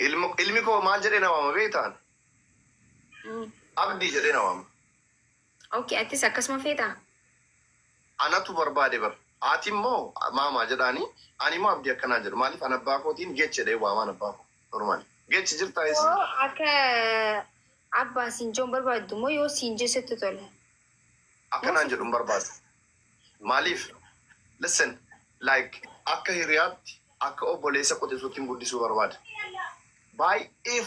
Ilmi koo maal jedhee na waama beektaan? Abdii jedhee na waama. Okay, atis akkasuma feetaa? Anatu barbaade bar. Haati immoo maamaa jedhaani, ani immoo Abdii akkanaa jedhu. Maaliif an abbaa kootiin Gech jedhee waamaan abbaa koo. Normal. Gech jirtaa eessa? Yoo akka abbaa siin jechuun barbaaddu immoo yoo siin jesetti tole. Akkanaan jedhu hin barbaadu. Maaliif? Listen, like akka hiriyaatti, akka obboleessa quxisuutti guddisuu barbaada. Baay'ee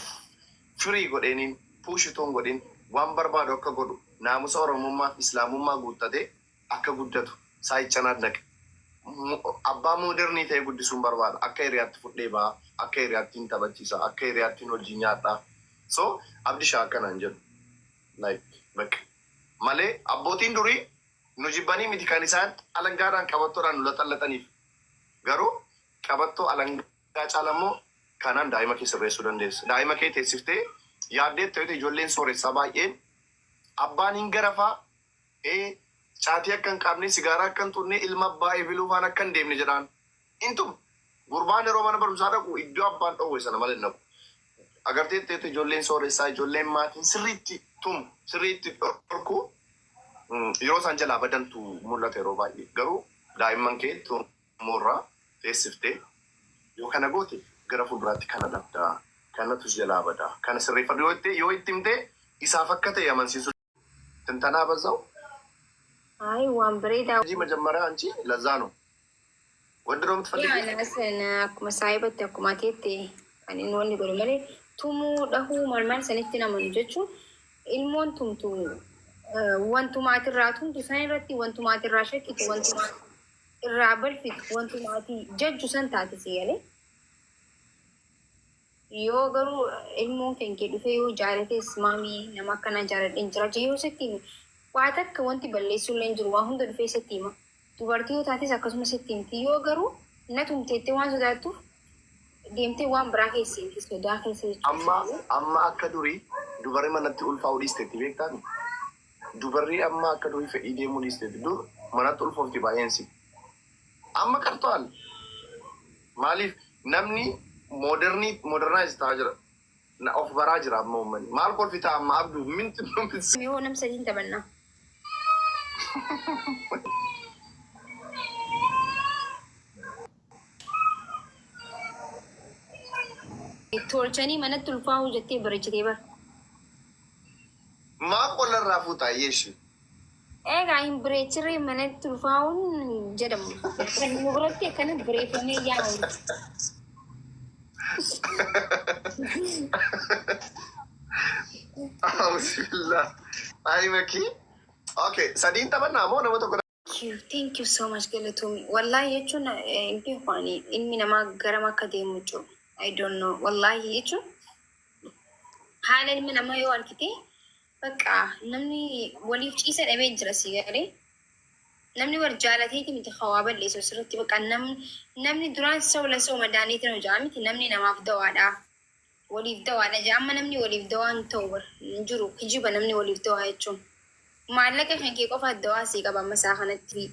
firii godheeniin push utuu hin godhin, waan barbaadu akka godhu, naamusa Oromummaa fi Islaamummaa guuttatee akka guddatu saayiccanaan dhaqe. Abbaa modern ta'e guddisuun barbaada. Akka hiriyaatti fudhee ba'a, akka hiriyaatti hin taphachiisa, akka hiriyaatti hin hojii nyaadha. So Abdishaa akkanaan jedhu. Like bakka malee abbootiin durii nu jibbanii miti kan isaan alangaadhaan qabattoodhaan nu laxallaxaniif. Garuu qabattoo alangaa caala immoo kanaan daa'ima kee sirreessuu dandeessa. Daa'ima kee teessiftee yaaddee ta'e, ijoolleen sooressaa baay'een abbaan hin garafaa, caatii akka hin qabne, sigaaraa akka hin xunne, ilma abbaa ebiluu faana akka hin deemne jedhaan. Intum gurbaan yeroo mana barumsaa dhaqu iddoo abbaan dhoowwe sana malee hin dhaqu. Agartee ta'e, ijoolleen sooressaa, ijoolleen maatiin sirriitti tumu, sirriitti dhorku, yeroo isaan jalaa badantu mul'ata yeroo baay'ee. Garuu daa'imman kee tumuurraa teessiftee yoo kana goote gara fuulduraatti kana dhabdaa, kanatu si jalaa badaa, kana sirreeffadhu yoo itti himte, isaaf akka ta'e amansiisuu ትንተና በዛው። Ay, waan bareedaa. እንጂ መጀመሪያ አንቺ ለዛ ነው ወንድ ነው የምትፈልጊው? Yaa, akkuma saayibatti, akkuma ateetti kan inni wanni godhu malee tumuu dhahuu maal maal sanitti namanu jechuun ilmoon tumtu wantuma ati irraa tumtu san irratti, wantuma ati irraa shakkitu, wantuma irraa balfitu, wantuma ati jajju san taate si galee. Yoo garuu ilmoon kan kee dhufee yoo jaalates, "Maamii, nama akkanaa jaaladheen jira" jee yoo sitti hime, waa takka wanti balleessuu illee hin jiru, waa hunda dhufee sitti hima. Dubartii yoo taates akkasuma sitti himti. Yoo garuu na tumteettee waan sodaattuuf deemtee waan biraa keessa seenti, sodaa keessa Amma jechuudha. Amma akka durii dubarri manatti ulfaa'uu dhiisteetti, beektaa? Dubarri amma akka durii fedhii deemuu dhiisteetti. Dur manatti ulfoofti baay'eensi. Amma ቀርቷል. Maaliif? Namni modern modernize ta'aa jira. Na of baraa jira amma uummanni. Maal kolfitaa amma, Abduu? Minti? Yoo nam sadiin taphannaa. Tolchanii manatti ulfaa'uu jettee bareechitee bara. Maa qollarraa fuutaa yeeshi? Egaa hin bareechirree, manatti ulfaa'uun hin jedhamu. Kan nu biratti akkana bareeffamee yaa'u. Bismillah. Ay, Maki. Okay, sadiin taphannaa moo nama tokko? Thank you, thank you so much, galatoomi. Wallaahi jechuun hin beeku ani ilmi namaa garam akka deemu jiru. I don't know. Wallaahi jechuun haala ilmi namaa yoo argite, bakka namni waliif ciisa dhabee jira si galee. Namni war jaalateeti miti hawaa balleessu asirratti, bakka namni duraan ሰው ለሰው መድኃኒት ነው jedha miti, namni namaaf dawaadha. Waliif dawaadha jedha. Amma namni waliif dawaa hin ta'u bar, hin jiru, kijiba namni waliif dawaa jechuun. Maallaqa kan kee qofa dawaa sii qaba, amma isaa kanatti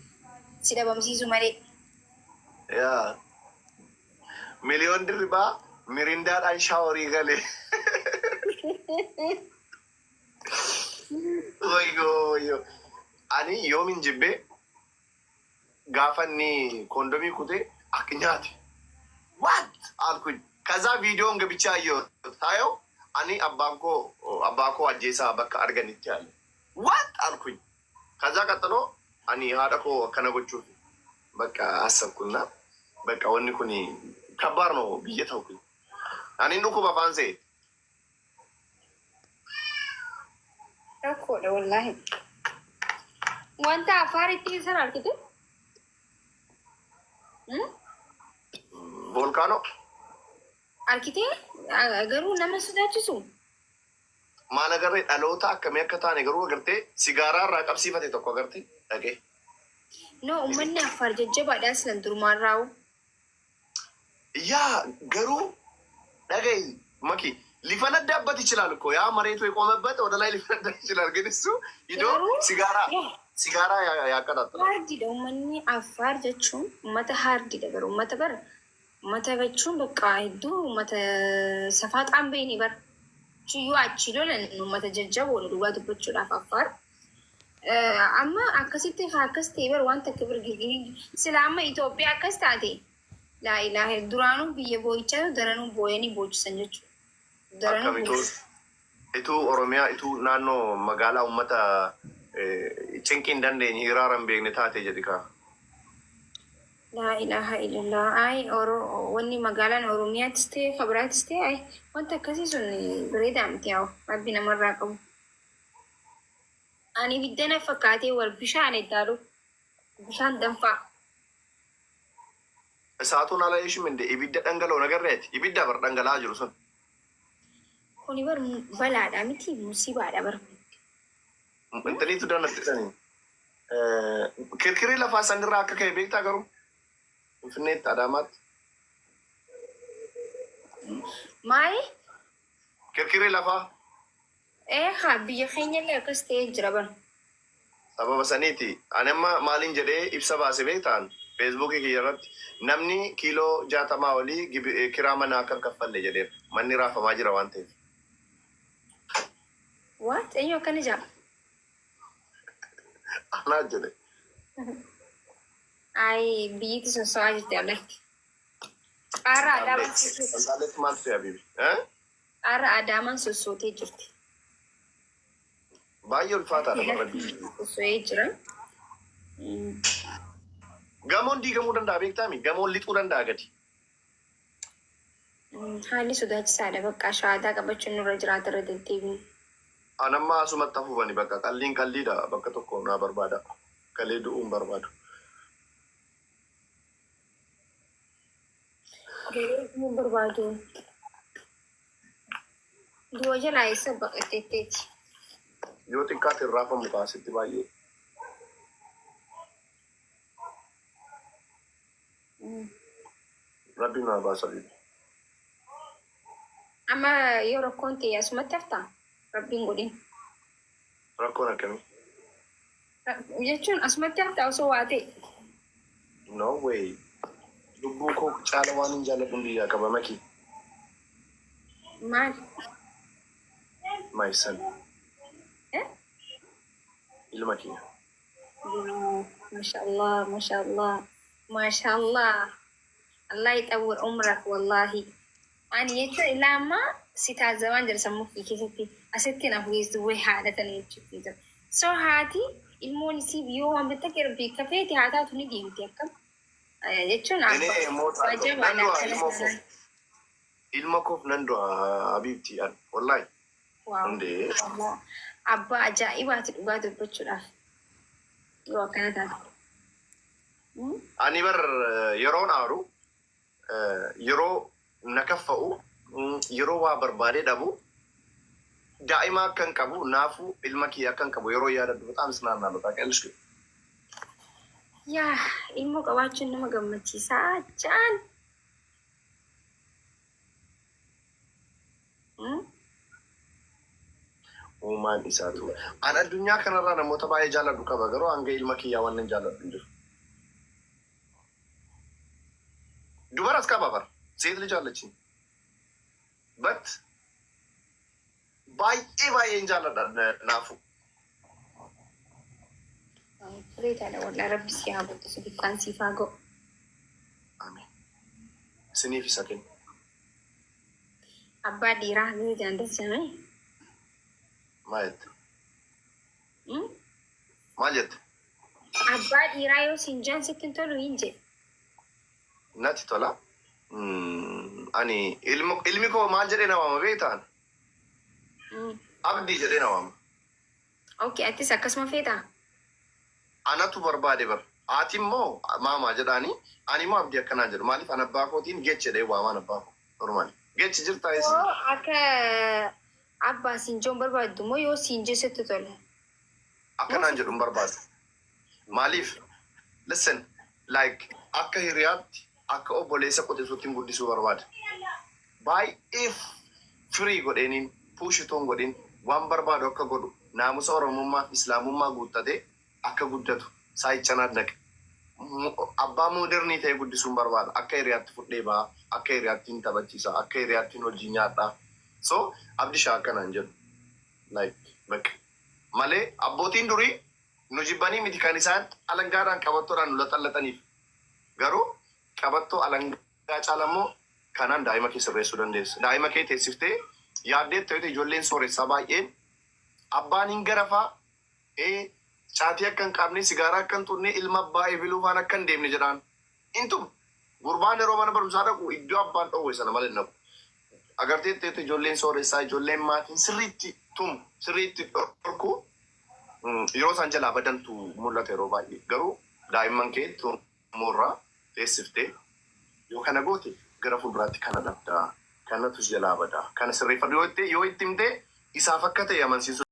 si dhabamsiisu malee. Yaa. Miliyoon dirribaa mirindaadhaan shower galee. Wayyoo wayyoo. Ani yoomin jibbee, gaafa inni koondomii kutee akka nyaate. "What?" አልኩኝ። ከዛ ቪዲዮን ገብቼ አየሁት። ታየው ani abbaan koo abbaa koo ajjeesaa bakka arganitti አለ። "What?" አልኩኝ። ከዛ ቀጥሎ ani haadha koo akkana gochuuf በቃ አሰብኩና በቃ wanni kun ከባድ ነው ብዬ ተውኩኝ። Ani dhukkuba afaan se'e. Rakkoodha wallaahi. Wanta afaaritti sana argite? Volcano. Argite garuu nama sodaachisu. Maal agarree, dhaloota akkamii akka taane garuu agartee, sigaaraa irraa qabsiifate tokko agartee dhagee. No, uummanni Affaar jajjabaadha silan durumaan raa'u. Yaa, garuu dhagayi Maki, ሊፈነዳበት ይችላል እኮ ያ መሬቱ የቆመበት ወደ ላይ ሊፈነዳ ይችላል። ግን እሱ ሂዶ Garuu ሲጋራ ሲጋራ ያቀጣጥላል። Hardiidha uummanni Affaar jechuun, uummata hardiidha garuu uummata bara Uummata jechuun bakka hedduu uummata safaaxaan beeyni bara. Chiyyuu achi lolan uummata jajjaboodha dhugaa dubbachuudhaaf Affaar. Amma akkasitti haa akkas ta'e bara wanta akka bir girgirii sila amma Itoophiyaa akkas taate, laa ilaaha, duraanuu biyya boo'ichaa daranuu booyanii boochisan jechuudha. Daranuu Akkam ituu boochisan. Ituu Oromiyaa ituu naannoo magaalaa uummata cinqii hin dandeenye hiraara hin beekne taate jedhi kaa. Laa ilaaha illallah. Ay, oro wanni magaalaan Oromiyaattis ta'e kabiraattis ta'e, ay, wanta akkasii sun bareedaa miti, yaa Rabbi namarraa qabu. Ani biddena fakkaatee wal bishaan ittaalu bishaan danfaa. Isaatuun ala ishim inde ibidda dhangala'u nagarreeti. Ibidda bar dhangala'aa jiru sun. Kuni bar balaadha miti, musibaadha bar. Intaliitu danatti dhani. Kirkirii lafaa sanirraa akka ka'e beektaa garuu? Finfinneetti, Adaamaatti. Maali? Kirkirii lafaa. Ee haa, biyya keenyallee akkas ta'ee jira bar. Sababa saniiti. Ani amma maaliin jedhee ibsa baase beektaan? Feesbuukii kiyya irratti namni kiiloo 60 olii kiraa manaa akka hin kaffalle jedheera. Manni raafamaa jira waan ta'eef. What? Eenyu akkana jaa? Anaa jedhe. Ay, biyyatti sun so'aa jirti alatti. Qaarra Adaamaan sossootee Fantaalleetti maal ta'e habiibi? Qaarra Adaamaan sossootee jirti. Baay'ee ulfaataadha barra biyyi. Sosso'ee jira. Gamoon diigamuu danda'a beektaami? Gamoon lixuu danda'a gadi. Haalli sodaachisaadha, bakka shahaadaa qabachuun nurra jiraata irra deddeebiin. Anamma asumatti hafuufani bakka qalliin qalliidha, bakka tokko naa barbaada. Galee du'uu hin barbaadu. Galee du'uu hin barbaadu. Du'a jalaa eessa baqatteetteeti? Yoo xiqqaate hin raafamu kaasitti baay'ee. Rabbi naa baasa bibi. Amma yoo rakkoon ta'e asumatti haftaa? Rabbiin godhin. Rakkoon akkamii? Jechuun asumatti haftaa osoo waa ta'e? No way. Lubbuu koo caala waan hin jaalladhu biyyaa qaba maki. Maal? My son. Eh? Ilma kiyya. Masha Allah, masha Allah, masha Allah. Allah يطول عمرك والله. Ani jechuun ilaa ammaa si taazabaan jira sammuu kee keessatti. Asitti na geessu wayi haadha tana jechuutti jira. So haati ilmoon isii yoo waan bitta beeka feete haa taatu ni deemti akkam. Jechuun እኔ እሞታለሁ። Nan du'a ilma koof. Ilma koof nan du'a habiibti an. Wallahi. Hundee. Abbaa ajaa'ibaati dhugaa dubbachuudhaaf. Yoo akkana taate. Ani bar yeroon aaru, yeroo na kaffa'u, yeroo waa barbaadee dhabu, daa'ima akkan qabu, naafuu ilma kiyya akkan qabu yeroo yaadadhu በጣም ስናናለሁ ታውቂያለሽ ግን። Yaa, ilmoo qabaachuun nama gammachiisaa jaan. Uumaan isaatu. An addunyaa kanarraa namoota baay'ee jaalladhu qaba, garuu hanga ilma kiyyaa waan hin jaalladhu hin jiru. Dubaras qaba bar, ሴት ልጅ አለችኝ, but baay'ee baay'een jaalladha naafu. Bareedaadha wallaahi, rabbi si haa guddisu, bikkaan siif haa ga'u. Amiin. Isiniif isa kennu. Abbaa dhiiraa ni jaallatame. Maal jette? Maal jette? Abbaa dhiiraa yoo siin jaan sitti hin tolu hin jedhe. Natti tola. Ani ilmi koo maal jedhee na waama beektaan? Abdii jedhee na waama. Okay, atis akkasuma feetaa? Anatu barbaade bar. Haati immoo maamaa jedhaani, ani immoo abdii akkanaa jedhu. Maaliif an abbaa kootiin geech jedhee waamaan abbaa koo. Normaali. Geech jirtaa eessa? Yoo akka abbaa siin joon barbaaddu moo yoo siin jee sitti tola? Akkanaan jedhu hin barbaadu. Maaliif? Listen, like akka hiriyaatti, akka obboleessa qoxisuutti guddisuu barbaada. Baay'ee firii godheeniin puushitoon godhin waan barbaadu akka godhu, naamusa Oromummaa fi Islaamummaa guuttatee akka guddatu saayichanaan dhaqe. Abbaa modern ta'e guddisuun barbaada. Akka hiriyaatti fudhee ba'a, akka hiriyaatti hin taphachiisa, akka hiriyaatti hojii nyaadha. So Abdishaa akkanaan jedhu. Like bakka malee abbootiin durii nu jibbanii miti kan isaan alangaadhaan qabattoodhaan nu laxallaxaniif. Garuu qabattoo alangaa caalammoo kanaan daa'ima kee sirreessuu dandeessa. Daa'ima kee teessiftee yaaddee ta'e, ijoolleen sooressaa baay'een abbaan hin garafaa, caatii akka hin qabne, sigaaraa akka hin xunne, ilma abbaa ebiluu faana akka hin deemne jedhaan. Intum gurbaan yeroo mana barumsaa dhaqu iddoo abbaan dhoowwe sana malee hin dhaqu. Agartee ta'e, ijoolleen sooressaa, ijoolleen maatiin sirriitti tumu, sirriitti dhorku, yeroo isaan jalaa badantu mul'ata yeroo baay'ee. Garuu daa'imman kee tumuurraa teessiftee yoo kana goote gara fuulduraatti kana dhabdaa, kanatu jalaa badaa, kana sirreeffadhu yoo itti himtee isaaf akka ta'e amansiisuu.